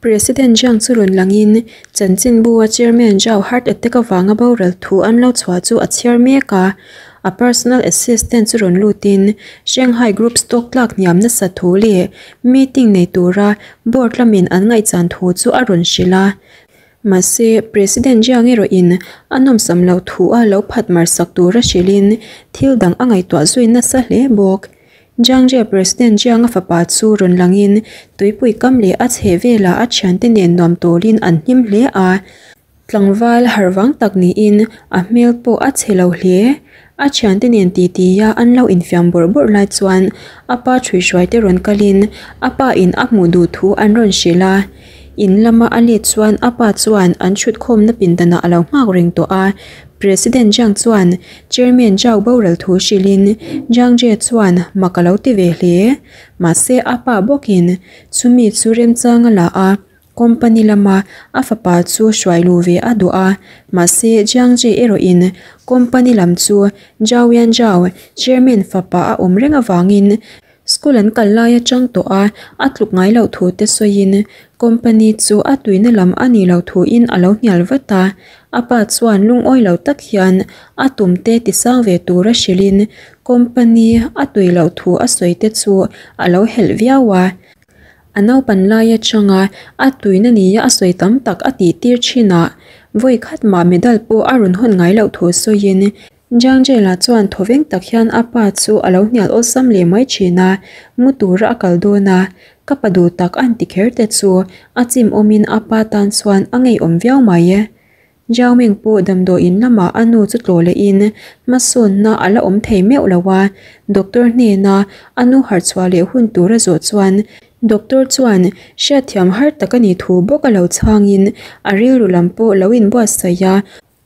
President Jiang chu rawn langin chanchinbu a Chairman Zhao heart attack avanga boral thu an lo chhuah chu a chhiar mek a. A personal assistant chu rawn lutin Shanghai Group stock tlak hniam nasa thu leh meeting nei tura board lamin an ngaihchan thu chu a rawn hrilh a. Mahse, President Jiang erawhin a nawmsam loh thu a lo phat mar sak tura hrilhin thil dang a ngaihtuah zui nasa hle bawk. Jiang Jie President Jiang-a fapa chu rawn langin tuipui kam leh a chheh velah a thiante nen nuam tawlin an hlim hle a. Tlangval harh vang tak niin a hmel pawh a chhe lo hle. A thiante nen titi a an lo infiam bawrh bawrh lai chuan a pa ṭhuihruai te rawn kalin a pa in a hmuh duh thu an rawn hrilh a. In lama a let chuan a pa chuan an ṭhutkhawmna pindanah a lo nghak reng tawh a. President Jiang chuan Chairman Zhao boral thu hrilhin Jiang Jie chuan mak a lo ti ve hle. Mahse a pa bawkin chumi chu remchang a la a. Company lama a fapa chu hruai luh ve a duh a, mahse Jiang Jie erawhin company lam chu Zhao Yanzhao, chairman fapa a awm reng avangin school an kal lai atang tawh a a tluk ngai loh thu te sawiin company chu a tuina lam a nih loh thuin a lo hnial vat a. A pa chuan lungawi lo tak hian a tum te tisang ve tura hrilhin company a tui loh thu a sawi te chu a lo helh viau a. A naupan lai atanga a tuina nia a sawi tam tak a tih tir thin a, vawi khat mah medal pawh a rawn hawn ngai loh thu sawiin Jiang Jela chuan thawveng tak hian a pa chu a lo hnial awlsam leh mai thin a, mu tura a kal dawn a, ka pa duh tak an ti kher te chu a chim awmin a pa tan chuan a ngeiawm viau mai. Jiao Ming pawh damdawiin lamah a nu chu tlawh lehin hmasawnna a la awm thei meuh lo a, doctor hnena a nu harhchhuah leh hun tur a zawh chuan doctor chuan hriatthiam har tak a nih thu bawk a lo chhangin a rilru lam pawh lo inbuatsaih a,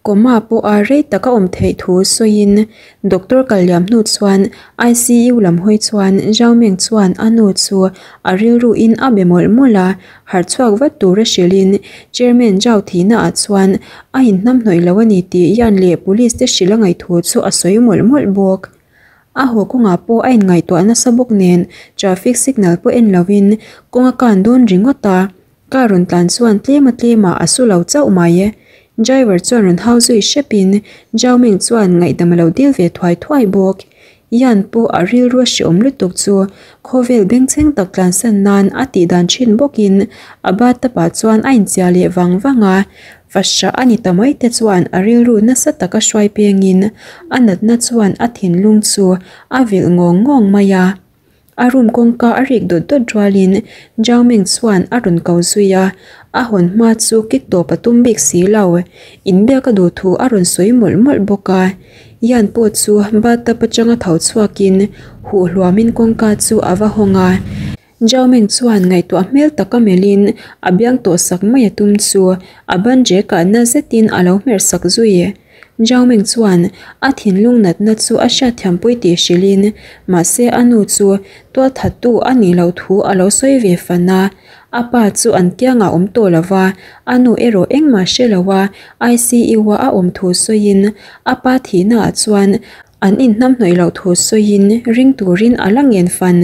coma pawh a rei tak a awm theih thu sawiin doctor kal liam hnu chuan ICU lam hawi chuan Jiao Ming chuan a nu chu a rilruin a be mawlh mawlh a. Harhchhuak vat tura hrilhin Chairman Zhao thihnaah chuan a inhnamhnawih lo a ni tih Yan leh Police te hrilh a ngaih thu chu a sawi mawlh mawlh bawk. A haw kawngah pawh a inngaihtuah nasa bawk nen traffic signal pawh en lovin kawng a kan dawn ringawt a, car rawn tlan chuan tlema tlemah a su lo chauh mai. Driver chuan rawn hau zui hrepin Zhao Ming chuan ngaihdam a lo dil ve thuai thuai bawk. Ian pawh a rilru a hreawm lutuk chu khawvel bengchheng tak tlansan nan a tih dan thin bawkin a bathtub ah chuan a inchia leh vang vang a, fahrah a ni ta mai te chuan a rilru nasa taka hruai pengin a natna chuan a thinlung chu a vilh ngawng ngawng mai a. A room kawngka a rik dawt dawt rualin Zhao Ming chuan a rawn ko zui a, a hawn hma chu kik tawp a tum bik si lo. Inbiak a duh thu a rawn sawi mawlh mawlh bawk a. Yan pawh chu bathtub atanga tho chhuakin huh hluamin kawngka chu a va hawng a. Zhao Ming chuan ngaihtuah hmel taka melhin a biang tawh sak mai a tum chu a ban rek ah na zetin a lo hmer sak zui. Zhao Ming chuan a thinlung natna chu a hriatthiampui tih hrilhin mahse a nu chu tualthattu a nih loh thu a lo sawi ve fan a. A pa chu an kiangah awm tawh lo va, a nu erawh engmah hre lo a ICU-a a awm thu sawiin a pa thihnaah chuan an inhnamhnawih loh thu sawiin ring turin a la ngen fan.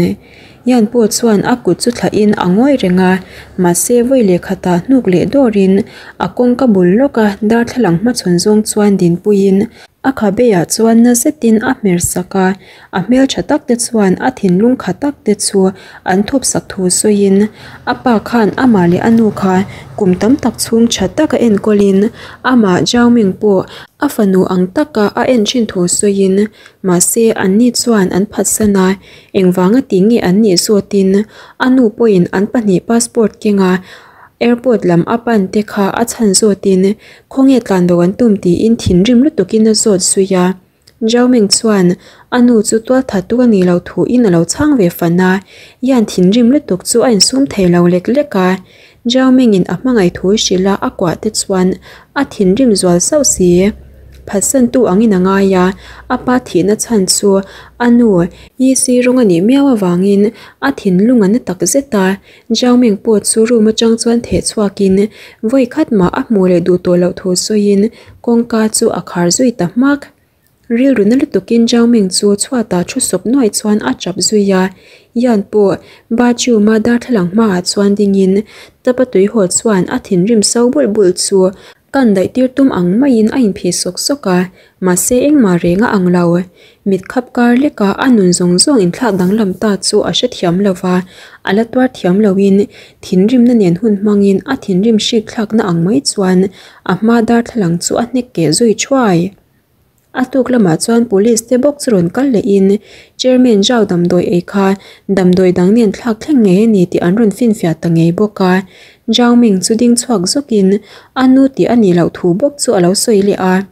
Yan pawh chuan a kut chu thlahin a ngawi reng a, mahse vawi leh khatah hnuk leh dawrin a kawngka bul lawka darthlalang hmachhawn zawng chuan dinpuiin A khabeah chuan na zetin a hmer sak a, a hmeltha tak te chuan a thinlung kha tak te chu an thup sak thu sawiin a pa khan amah leh a nu kha kum tam tak chhung tha taka enkawlin amah Zhao Ming pawh a fanu ang taka a en thin thu sawiin mahse anni chuan an phatsan a, engvanga ti nge an nih zawtin a nu pawhin an pahnih passport kenga Airport lam a pan te kha a chhan zawtin khawnge tlanbo an tum tiin thinrim lutukin a zawt zui a. Zhao Ming chuan a nu chu tualthattu a nih loh thuin a lo chhang ve fan a, Yan thinrim lutuk chu a insum thei lo lek lek a. Zhao Ming-in a hmangaih thu hrilh a a kuah te chuan a thinrim zual sauh si. Phatsantu angin a ngai a, a pa thihna chhan chu a nu Yi Si rawng a nih miau avangin a thinlung a na tak zet a. Zhao Ming pawh chu room atang chuan theh chhuakin vawi khat mah a hmuh leh duh tawh loh thu sawiin kawngka chu a khar zui ta hmak. Rilru na lutukin Zhao Ming chu chhuatah thu sawp nuaih chuan a tap zui a. Yan pawh bathroom-a darthlalang hmaah chuan dingin tap-a tuihaw chuan a thinrim so bulh bulh chu kan daih tir tum ang maiin a inphih sawk sawk a, mahse engmah reng a ang lo. Mit khap kar leka a nun zawng zawng inthlak danglam ta chu a hrethiam lo va, a la tuar thiam loin thinrimna nen hun hmangin a thinrim hrik thlakna ang mai chuan a hma darthlalang chu a hnek keh zui thuai. A tuk lamah chuan police te bawk chu rawn kal lehin Chairman Zhao damdawi ei kha damdawi dang nen thlak thleng ngei a ni tih an rawn finfiah ta ngei bawk a. Zhao Ming chu ding chhuak zawkin a nu tih a nih loh thu bawk chu a lo sawi leh a.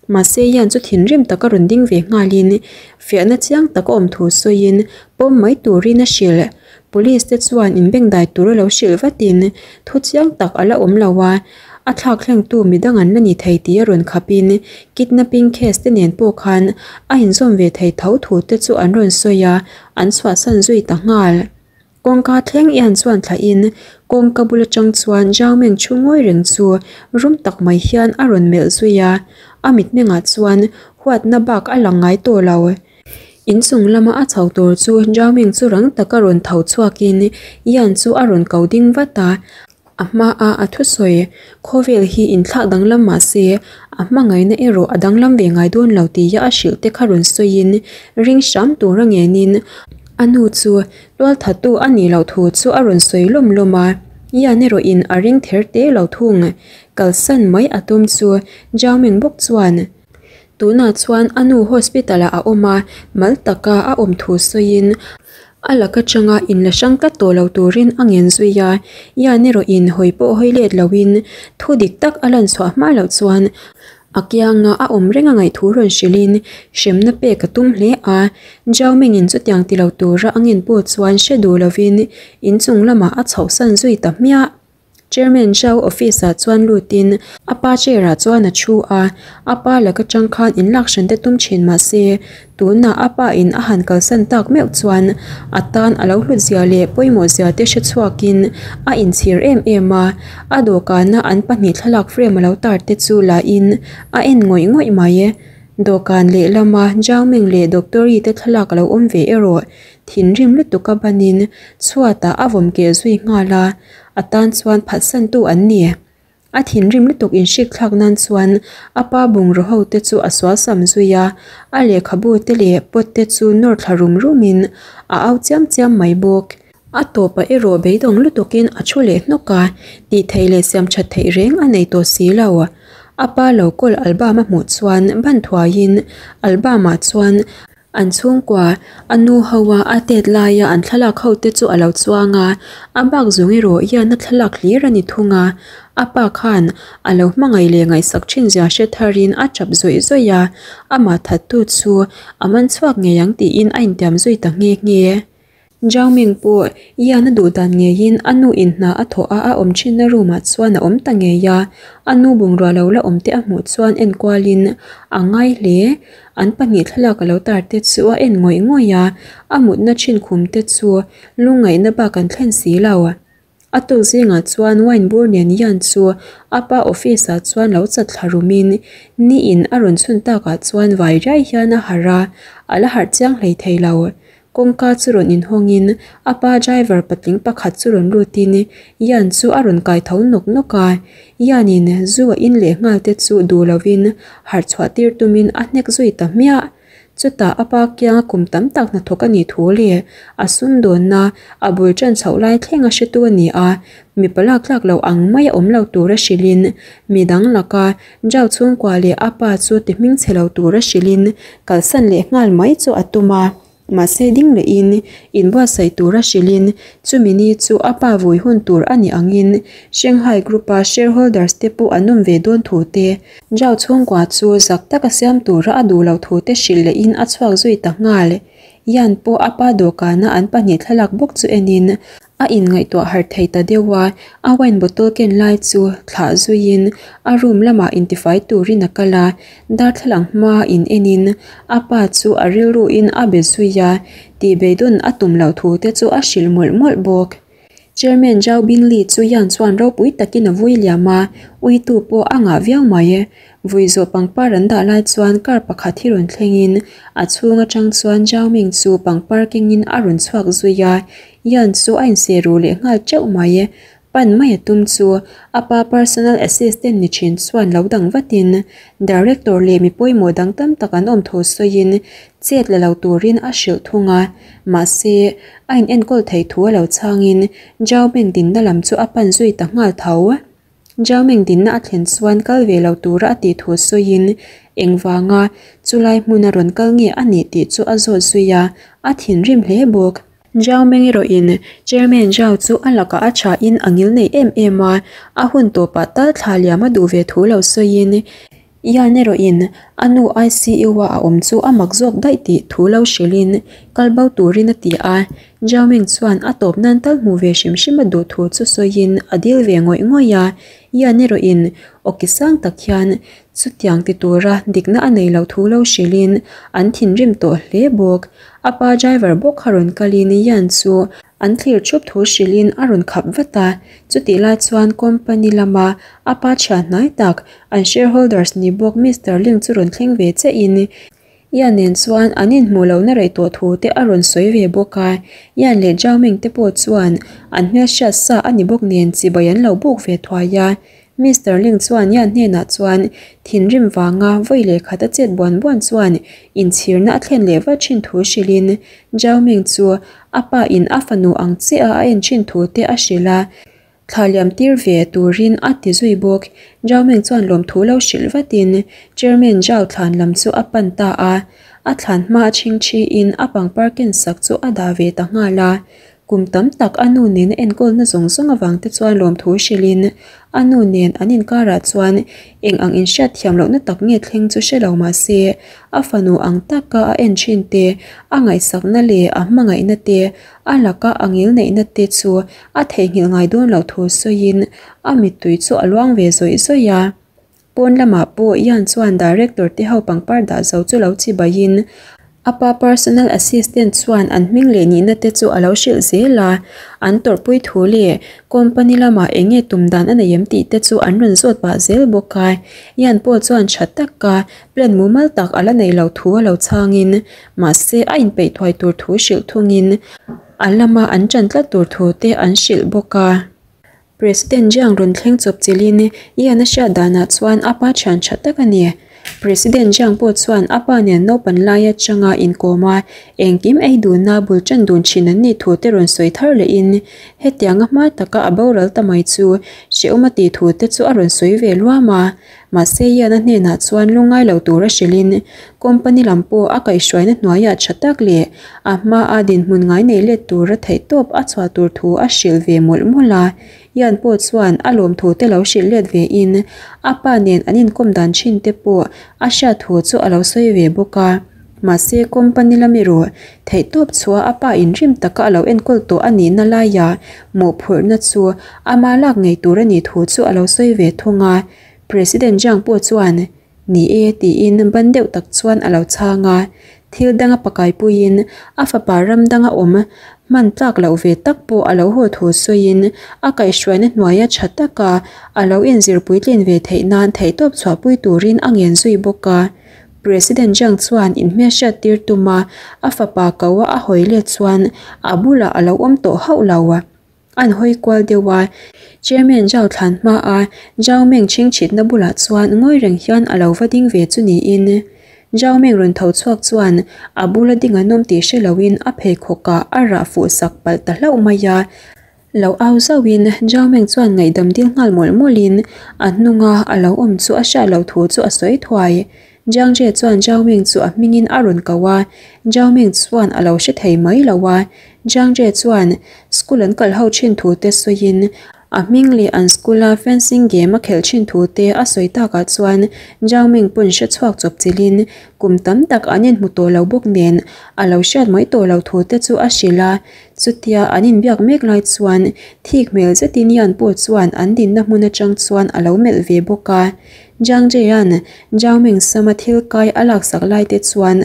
Mahse Yan chu thinrim taka rawn ding ve nghalin fiahna chiang tak a awm thu sawiin pawm mai turin a hrilh. Police te chuan inbengdai tur a lo hrilh vatin thu chiang tak a la awm lo a. A thlak thlengtu midang an la ni thei tih a rawn khapin kidnapping case te nen pawh khan a inzawm ve thei tho thu te chu an rawn sawi a, an chhuahsan zui ta nghal. Kawngka thleng Ian chuan thlahin kawngka bul atang chuan Zhao Meng thu ngawi reng chu rum tak mai hian a rawn melh zui a, a mitmengah chuan huatna bak a lang ngai tawh lo. Inchung lama a chho tur chu Zhao Meng chu rang taka rawn tho chhuakin Ian chu a rawn ko ding vat a. A hmaa a thusawi, Khawvel hi inthlak danglam mah se, a hmangaihna erawh a danglam ve ngai dawn lo tia a hrilh te kha rawn sawiin ring hram tura ngenin a nu chu tualthattu a nih loh thu chu a rawn sawi lawm lawm a. Ian erawhin a ring ther te lo thung. Kalsan mai a tum chu Zhao Ming bawk chuan tunah chuan a nu hospital-ah a awm a, mal taka a awm thu sawiin A lak atanga inla hrang tlat tawh lo turin a ngen zui a, Ian erawhin hawi pawh hawi let loin thu dik tak a lan chhuah hma loh chuan a kianga a awm reng a ngaih thu rawn hrilhin hremna pek a tum hle a. Zhao Mingin chutiang ti lo tura a ngen pawh chuan hre duh lovin inchung lamah a chhohsan zui ta hmiah. Chairman Zhao office ah chuan lutin a pa chair ah chuan a thu a, a pa laka tang khan inlak hran te tum thin mah se tunah a pa in a han kalsan tak meuh chuan a tan a lo hlut zia leh pawimawh zia te hre chhuakin a inchhir em em a, a dawhkana an pahnih thlalak frame a lo tar te chu la in a en ngawih ngawih mai. Dawhkan lehlama Zhao Ming leh Doctor Yi te thlalak a lo awm ve erawh thinrim lutuk a banin chhuatah a vawm keh zui nghal a. A tan chuan phatsantu an ni. A thinrim lutuk inhrik thlak nan chuan a pa bungraw ho te chu a sual sam zui a, a lehkhabu te leh pot te chu nawr thla rum rumin a au chiam chiam mai bawk. A tawpah erawh beidawng lutukin a thu leh hnawk a, tih theih leh siam that theih reng a nei tawh si lo. A pa lo kawl album a hmuh chuan ban thuaiin album ah chuan An chhungkua, a nu ho a a tet laia an thlalak ho te chu a lo chuang a, a bak zawng erawh hian a thlalak hlir a ni thung a. A pa khan a lo hmangaih leh ngaihsak thin zia hre tharin a tap zawih zawih a, amah thattu chu a man chhuak ngei ang tiin a intiam zui ta nghe nghe. Zhao Ming pawh Ian a duh dan ngeiin a nu in hna a thawh a a awm thinna room ah chuan a awm ta ngei a, a nu bungrua lo la awm te a hmuh chuan en kualin a ngai hle. An pahnih thlalak a lo tar te chu a en ngawih ngawih a, a mutna thin khum te chu lungngaihna bak an thlen si lo. A tuk zingah chuan wine bur nen Ian chu a pa office ah chuan lo chat thla rumin ni in a rawn chhun takah chuan vai riai hian a harh a, a la harh chiang hlei thei lo. Kawngka chu rawn inhawngin a pa driver patling pakhat chu rawn lutin Ian chu a rawn kai tho nawk nawk a, Ian in zu a in leh nghal te chu duh lovin harh chhuah tir tumin a hnek zui ta hmiah. Chutah a pa kianga kum tam tak hnathawk a nih thu leh a sumdawnna a bul ṭan chhoh lai thleng a hretu a ni a, mipa lak tlak lo ang mai a awm lo tura hrilhin midang laka Zhao chhungkua leh a pa chu ti hming chhe lo tura hrilhin kalsan leh nghal mai chu a tum a. Mahse ding lehin inbuatsaih tura hrilhin chumi ni chu a pa vui hun tur a nih angin Shanghai Group-a shareholders te pawh an awm ve dawn thu te, Zhao chhungkua chu zak taka siam tura a duh loh thu te hrilh lehin a chhuak zui ta nghal. Yan pawh a pa dawhkana an pahnih thlalak bawk chu enin A inngaihtuah harh thei ta deuh a, a wine bottle ken lai chu thlah zuiin a room lamah intifai turin a kal a, darthlalang hma in enin a pa chu a rilruin a be zui a, tih beidawn a tum loh thu te chu a hrilh mawlh mawlh bawk. Chairman Zhao Bingli chu Yan chuan ropui takin a vui liam a, uitu pawh a ngah viau mai. Vui zawh pangpar an dah lai chuan car pakhat hi rawn thlengin a chhung atang chuan Zhao Ming chu pangpar kengin a rawn chhuak zui a, Yan chu a inseh ruh leh nghal teuh mai. Pan mai a tum chu a pa personal assistant ni thin chuan lo dang vatin director leh mi pawimawh dang tam tak an awm thu sawiin chet la lo turin a hrilh thung a. Mahse, a in enkawl theih thu a lo chhangin Zhao Meng dinna lam chu a pan zui ta nghal tho. Zhao Meng dinna a thlen chuan kal ve lo tura a tih thu sawiin engvanga chulai hmuna rawn kal nge a nih tih chu a zawt zui a, a thinrim hle bawk. Zhao Meng erawhin Chairman Zhao chu a lakah a thain a ngil nei em em a, a hun tawpah tal thla liam a duh ve thu lo sawiin Yan erawhin a nu ICU-a a awm chu a mak zawk daih tih thu lo hrilhin kal bo turin a ti a. Zhao Meng chuan a tawp nan tal hmuh ve hrim hrim a duh thu chu sawiin a dil ve ngawih ngawih a. Yan erawhin awki sang tak hian chutiang ti tura dikna a nei lo thu lo hrilhin an thinrim tawh hle bawk. A pa driver bawk kha rawn kalin Yan chu an thlir thup thu hrilhin a rawn khap vat a, chutih lai chuan company lama a pa thian hnai tak an shareholders ni bawk Mister Ling chu rawn thleng ve chiahin Yan nen chuan an inhmuh lohna rei tawh thu te a rawn sawi ve bawk a, Yan leh Zhao Ming te pawh chuan an hmelhriat sa a ni bawk nen chibai an lo buk ve thuai a. Mister Ling chuan Yan hnenah chuan thinrim vanga vawi leh khat a chet buan buan chuan inchhirna a thlen leh vat thin thu hrilhin Zhao Ming chu a pa in a fanu ang chiah a a en thin thu te a hrilh a, thla liam tir ve turin a ti zui bawk. Zhao Ming chuan lawmthu lo hrilh vatin Chairman Zhao thlan lam chu a pan ta a, a thlan hma a chhingchhiin a pangpar ken sak chu a dah ve ta nghal a. Kum tam tak a nu nen a enkawlna zawng zawng avang te chuan lawmthu hrilhin a nu nen an inkarah chuan eng ang inhriat thiam lohna tak nge thleng chu hre lo mah se a fanu ang taka a en thin te, a ngaihsakna leh a hmangaihna te, a laka a ngilneihna te chu a theihnghilh ngai dawn loh thu sawiin a mittui chu a luang ve zawih zawih a. Pawn lamah pawh Ian chuan director te ho pangpar dah zo chu lo chibaiin a pa personal assistant chuan an hming leh nihna te chu a lo hrilh zel a, an tawrhpui thu leh company lamah eng nge tum dan a nei em tih te chu an rawn zawt pah zel bawk a. Ian pawh chuan tha taka plan mumal tak a la nei lo thu a lo chhangin mahse a inpeih thuai tur thu hrilh thungin a lama an ṭan tlat tur thu te an hrilh bawk a. President Jiang rawn thleng chawp chilhin Ian a hriat danah chuan a pa thian tha tak a ni. President Jiang pawh chuan a pa nen naupan lai atanga inkawm a, engkim ei dunna bul tan dun thin an nih thu te rawn sawi thar lehin hetianga hma taka a boral ta mai chu hrehawm a tih thu te chu a rawn sawi ve luam a. Mahse Ian a hnenah chuan lungngai lo tura hrilhin company lam pawh a kaihhruaina hnuaiah tha tak leh a hmaa dinhmun ngai nei let tura theihtawp a chhuah tur thu a hrilh ve mawlh mawlh a. Ian pawh chuan a lawmthu te lo hrilh let ve in a pa nen an inkawm dan thin te pawh a hriat thu chu a lo sawi ve bawk a. Mahse company lam erawh theihtawp chhuah a pa inrim taka a lo enkawl tawh a nihna laiah mawhphurhna chu ama lak ngei tur a nih thu chu a lo sawi ve thung a. President Jiang pawh chuan, Ni e, tiin ban deuh tak chuan a lo chhang a. Thil danga pakaipuiin a fapa ram danga awm hman tlak loh ve tak pawh a lo haw thu sawiin a kaihhruaina hnuaia tha taka a lo inzirpui tlin ve theih nan theihtawp chhuahpui turin a ngen zui bawk a. President Jiang chuan inhmelhriat tir tuma a fapa ko a hawi let chuan a bulah a lo awm tawh hauh lo. An hawi kual deuh a, Chairman Zhao thlan hma a Zhao Meng chhingchhitna bulah chuan ngawi reng hian a lo va ding ve chu niin Zhao Meng rawn tho chhuak chuan a bula ding an awm tih hre loin a pheikhawkah a rah fuh sak palh ta hlauh mai a. Lo au zauhin Zhao Meng chuan ngaihdam dil nghal mawlh mawlhin a hnunga a lo awm chu a hriat loh thu chu a sawi thuai. Jiang Jie chuan Zhao Ming chu a hmingin a rawn ko a, Zhao Ming chuan a lo hre thei mai lo a. Jiang Jie chuan school an kal ho thin thu te sawiin a hming leh an school a fencing game a khelh thin thu te a sawi takah chuan Zhao Ming pawn hre chhuak chawp chilhin kum tam tak an inhmu tawh lo bawk nen a lo hriat mai tawh lo thu te chu a hrilh a. Chutia an inbiak mek lai chuan thik hmel zetin Yan pawh chuan an dinna hmun atang chuan a lo melh ve bawk a. Jiang Jie-a'n Zhao Meng sama thil kai a laksak lai te chuan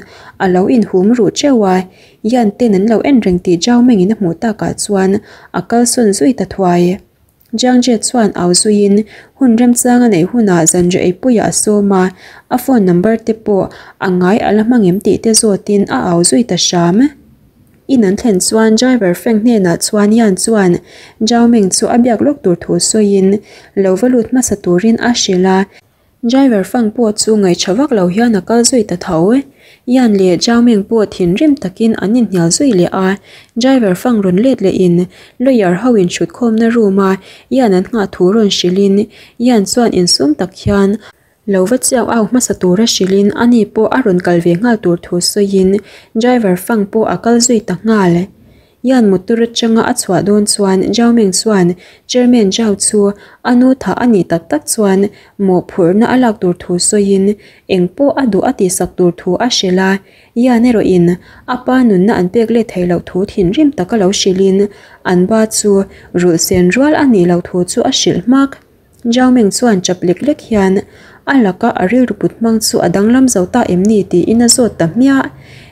a lo inhum ruh teuh a, Yan ten an lo en reng tih Zhao Meng-in a hmuh takah chuan a kalsawn zui ta thuai. Jiang Jie chuan au zuiin hun remchang a neih hunah zanriah eipuiah a sawm a, a phone number te pawh a ngai a la hmang em tih te zawtin a au zui ta hram. In an thlen chuan driver Frank hnenah chuan Yan chuan Zhao Meng chu a biak lawk tur thu sawiin lo va lut hmasa turin a hrilh a. Driver Fang pawh chu ngaihṭha vak lo hian a kal zui ta tho. Yan leh Zhao Meng pawh thinrim takin an inhnial zui leh a. Driver Fang rawn let lehin lawyer ho inhrutkhawmna room a Yan an nghah thu rawn hrilhin Yan chuan insum tak hian Lo va chiang au hmasa tura hrilhin ani pawh a rawn kal ve nghal tur thu sawiin driver Fang pawh a kal zui ta nghal. Yan motor atanga a chhuah dawn chuan Zhao Meng chuan Chairman Zhao chu a nu thah a nih tak tak chuan mawhphurhna a lak tur thu sawiin eng pawh a duh a tihsak tur thu a hrilh a. Yan erawhin a pa nunna an pek let theih loh thu thinrim taka lo hrilhin an ba chu rulh sen rual a nih loh thu chu a hrilh hmak. Zhao Meng chuan chap lek lek hian a laka a rilru put hmang chu a danglam zo ta em ni tiin a zawt ta hmiah.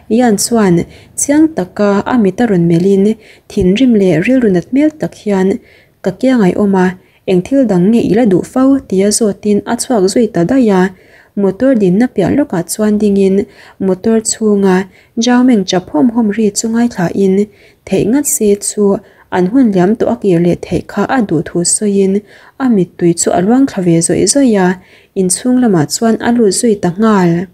Yan chuan chiang taka a mit a rawn melhin thinrim leh rilru nat hmel tak hian ka kiang ai awm a, eng thil dang nge i la duh fo tia zawtin a chhuak zui ta daih a. Motor dinna piah lawkah chuan dingin motor chhunga Zhao Meng chap hawm hawm ri chu ngaithlain theih ngat se chu An hun liam tawh a kir leh theih kha a duh thu sawiin a mittui chu a luang thla ve zawih zawih a, inchhung lamah chuan a lut zui ta nghal.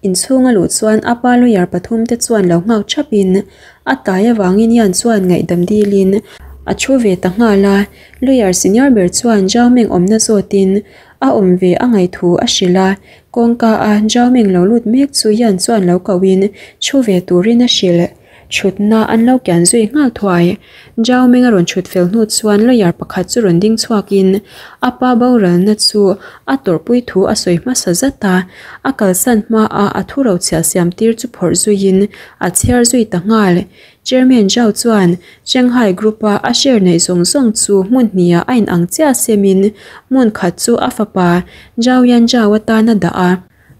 Inchhung a luh chuan a pa lawyer pathum te chuan lo nghak thapin a tai avangin Yan chuan ngaihdam dilin a thu ve ta nghal a, lawyer senior ber chuan Zhao Meng awmna zawtin a awm ve a ngaih thu a hrilh a, kawngka a Zhao Meng lo lut mek chu Yan chuan lo kohin thu ve turin a hrilh. Chhutna an lo kian zui nghal thuai. Zhao Meng a rawn chhut fel hnu chuan lawyer pakhat chu rawn ding chhuakin a pa boralna chu a tawrhpui thu a sawi hmasa zat a, a kalsan hmaa a thu rochhiah siam tir chu phawrh zuiin a chhiar zui ta nghal. Chairman Zhao chuan Shanghai Group-a a share neih zawng zawng chu hmun hnihah a inang chiah semin hmun khat chu a fapa Zhao Yan Zhao atan a dah a.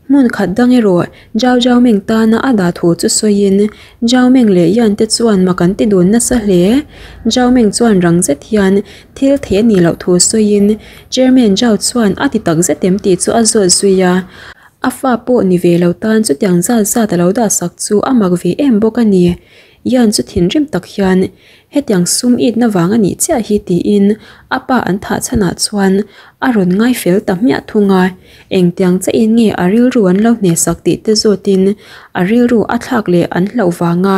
Hmun khat dang erawh Zhao Zhao Meng tana a dah thu chu sawiin Zhao Meng leh Yan te chuan mak an ti dun nasa hle. Zhao Meng chuan rang zet hian thil thei a nih loh thu sawiin Chairman Zhao chuan a ti tak zet em tih chu a zawt zui a. A fa pawh ni ve lo tan chutiang zat zat a lo dah sak chu a mak ve em bawk a ni. Yan chu thinrim tak hian hetiang sum itna vang a nih chiah hi tiin a pa an thah chhanah chuan a rawn ngai fel ta hmiah thung a, engtiang chiahin nge a rilru an lo hnehsak tih te zawtin a rilru a thlak leh an hlauh vanga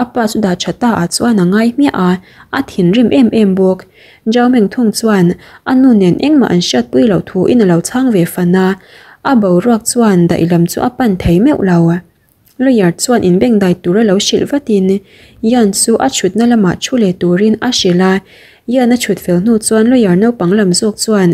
a pa chu dah tha ta ah chuan a ngai hmiah a, a thinrim em em bawk. Zhao Meng thung chuan a nu nen engmah an hriatpui loh thuin a lo chhang ve fan a, a boruak chuan daih lam chu a pan thei meuh lo. Lawyer chuan inbengdai tura lo hrilh vatin Yan chu a chhutna lamah thu leh turin a hrilh a. Yan a chhut fel hnu chuan lawyer naupang lam zawk chuan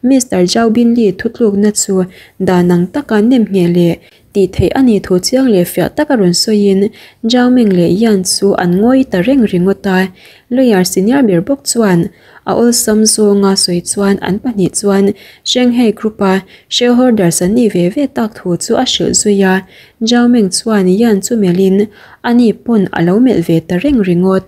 Mister Zhao Binli thutlukna chu dan ang taka nem ngheh leh tih theih a nih thu chiang leh fiah taka rawn sawiin Zhao Meng leh Yan chu an ngawi ta reng ringawt a. Lawyer senior ber bawk chuan A awlsam zawnga sawi chuan an pahnih chuan Shanghai Group-a shareholders an nih ve ve tak thu chu a hrilh zui a, Zhao Meng chuan Yan chu melhin ani pawn a lo melh ve ta reng ringawt.